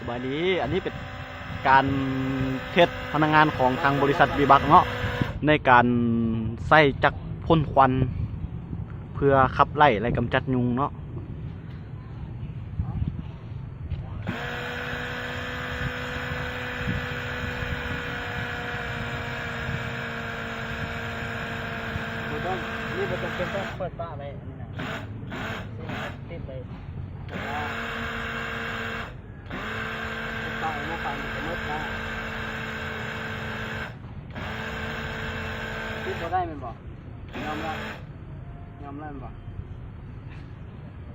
ສະບາຍດີ ອັນນີ້ເປັນການເທສພະນັກງານຂອງທາງບໍລິສັດວີບັກເນາະ ໃນການໃຊ້ຈັກພົ່ນຄວັນ ເພື່ອຂັບໄລ່ ແລະ ກຳຈັດຍຸງເນາະ. ບໍ່ຕ້ອງ ນີ້ບໍ່ຈຳເປັນຕ້ອງເປີດຝາໄວ້ ອັນນີ້ນະ ຕິດໄວ້ ເປີດຝາໄວ້ ໝໍ້ໄຟມັນກະໝົດແລ້ວ ຕິດບໍ່ໄດ້ແມ່ນບໍ່? ຍອມແລ້ວ ຍອມແລ້ວແມ່ນບໍ່?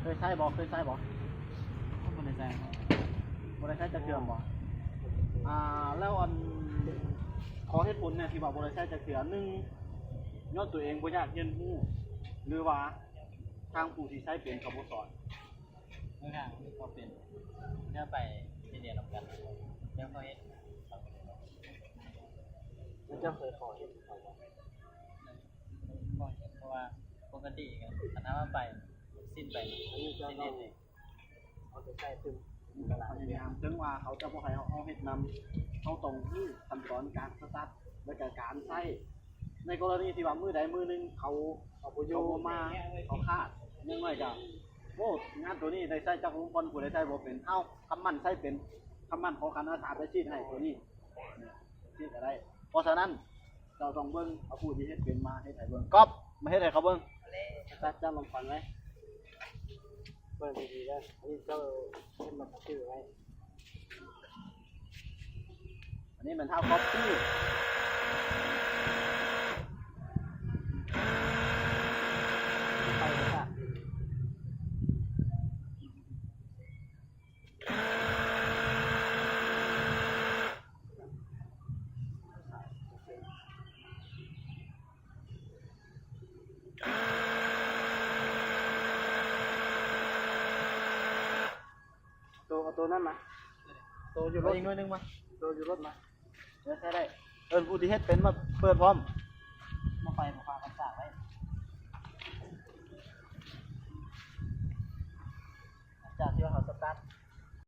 ເຄີຍໃຊ້ບໍ່? ເຄີຍໃຊ້ບໍ່? ບໍ່ໄດ້ໃຊ້ ບໍ່ໄດ້ໃຊ້ຈັກເທື່ອບໍ່? ອ່າ ແລ້ວອັນ ຂໍເຫດຜົນແດ່ທີ່ວ່າບໍ່ໄດ້ໃຊ້ຈັກເທື່ອ. ໜຶ່ງ ຍ້ອນຕົວເອງບໍ່ຢາກຮຽນຮູ້ ຫຼືວ່າທາງຜູ້ທີ່ໃຊ້ເປັນເຂົາບໍ່ສອນ? ເອີ ທາງເຂົາເປັນ ດຽວໄປໄປຮຽນນຳກັນ ດຽວເຂົາເຮັດ ແລ້ວເຈົ້າເຄີຍຂໍເຮັດເຂົາບໍ່? ບໍ່ເຮັດ ເພາະວ່າປົກກະຕິຄັນຖ້າວ່າໄປ ສິ້ນໄປ ອັນນີ້ເຈົ້າຕ້ອງເອົາໃຈໃສ່ຕື່ມ ພະຍາຍາມ ເຖິງວ່າເຂົາຈະບໍ່ໃຫ້ເຮົາເຮັດນຳ ເຮົາຕ້ອງຮູ້ຂັ້ນຕອນການສະຕາດ ແລະກະການໃຊ້. ໃນກໍລະນີທີ່ວ່າມື້ໃດມື້ໜຶ່ງເຂົາ ເຂົາບໍ່ຢູ່ ເຂົາບໍ່ມາ ເຂົາຂາດ ຢ່າງໜ້ອຍກະ ໂອ້ ງານໂຕນີ້ໄດ້ໃຊ້ຈັກລົມຄວັນ ຜູ້ໃດໃຊ້ບໍ່ເປັນ ເຮົາຄຳໝັ້ນໃຊ້ເປັນ ຄຳໝັ້ນຂໍຂັນອາສາໄປສີດໃຫ້ໂຕນີ້ ສີດກະໄດ້. ເພາະສະນັ້ນ ເຈົ້າຕ້ອງເບິ່ງ ເອົາຜູ້ທີ່ເຮັດເປັນມາເຮັດໃຫ້ເບິ່ງ. ກອບ ມາເຮັດໃຫ້ເຂົາເບິ່ງ. ຕັດຈັບລົມຄວັນໄວ້ ເບິ່ງດີໆເດີ ອັນນີ້ເຈົ້າເຮັດມາຊື່ໄວ້ ອັນນີ້ແມ່ນທ້າວກອບ ໄປເລີຍຈ້າ. ໂຕ ເອົາໂຕນັ້ນມາ ໂຕຢູ່ລົດ ອີກໜ່ວຍໜຶ່ງມາ ໂຕຢູ່ລົດມາ. ເອີ ໃຊ້ໄດ້ ເອີ້ນຜູ້ທີ່ເຮັດເປັນມາເປີດພ້ອມ. ໝໍ້ໄຟບໍ່ພາກັນສາກໄວ້ ຈາກທີ່ວ່າເຮົາສະຕາດ